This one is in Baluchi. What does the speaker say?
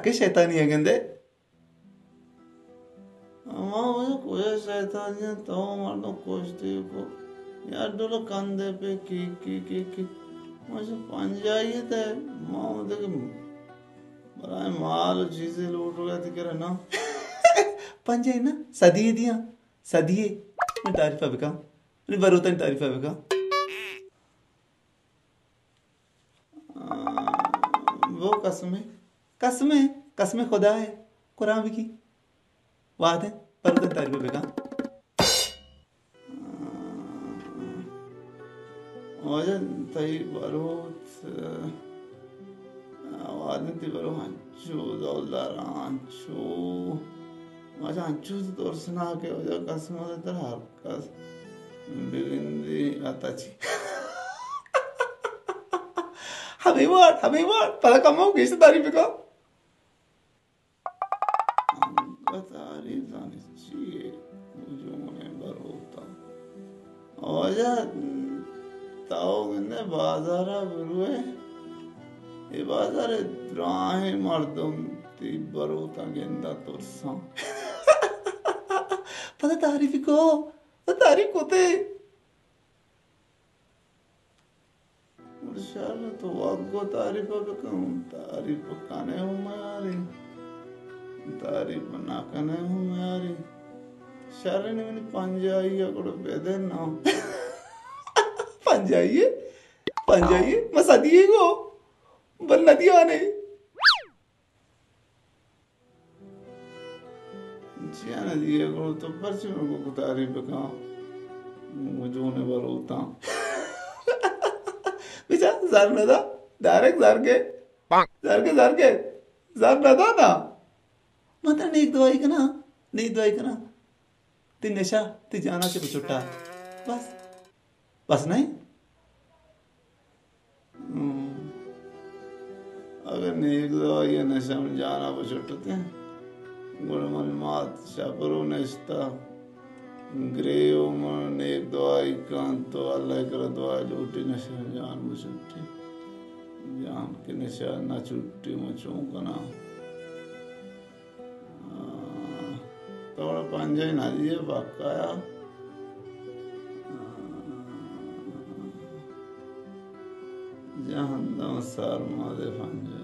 اے شیطانی ءَ گندے؟ ہما وجہ کجا شیطانی ءَ تو مردم کشتی کو، یار ڈول کندے پہ کی کی کی کی۔ ماشا پنجاہی تے ما دگہ برائے مال و چیزے لوٹ گئے تے کرا نا۔ پنجاہی نا، صدی دیاں، صدی۔ من تعریف بکاں، منی بروتانی تعریف بکاں۔ آ، وہ قسم ہے، قسم ہے، قسم خدا ہے، قرآن بکی۔ وعدے، پردن تعریف بکن۔ آ، واجہ تئی بروت، آ، وعدے تئی برو انچو دولدار، انچو، واجہ انچو ترسناک ہے، واجہ قسم ہے تر ہر کس بگندی آتا چی۔ ہمے وڑ، ہمے وڑ، پدا کمو گیشتر تعریف بکن۔ انگت تعریف زانی چی ہے؟ ہجوم بروتا۔ واجہ تو گندے بازارا بروے، اے بازار دراہیں مردم تی بروتا گندا ترساں۔ پدا تعریف کو، پدا تعریف کوتے۔ گڑا شر، تو وت گوں تعریف ءَ بکن، تعریف کنے ہوں میاری، تعریف نہ کنے ہوں میاری۔ شر نی منی پنجاہی ءَ گڑا بدے نا۔ پنجاہی ءَ؟ پنجاہی ءَ؟ من صدی ءَ گو، بل نہ دیانے۔ چیا نہ دیئے گڑا تو پرچے من گوں تعریف بکاں؟ گوں جون بروتاں۔ بچا زر نہ دا، ڈائریکٹ زر کے، زر کے، زر کے، زر نہ دا نا۔ من ترا نیک دعائی کناں، نیک دعائی کناں۔ تی نشہ، تی جانا چہ بچٹا۔ بس۔ بس نہیں؟ ہم۔ اگہ نیک دعائی ءَ نشہ من جانا بچٹتے، گڑا من مات شپرو نشتا، گریو من نیک دعائی کن تو اللہ کرا دعا لوٹی نشہ من جان بچٹی۔ جان کہ نشہ نہ چٹی من چون کناں؟ آ، تو وڑا پنجاہی نہ دیئے پکا یا؟ آ، جہندم سر ما دے پنجاہی۔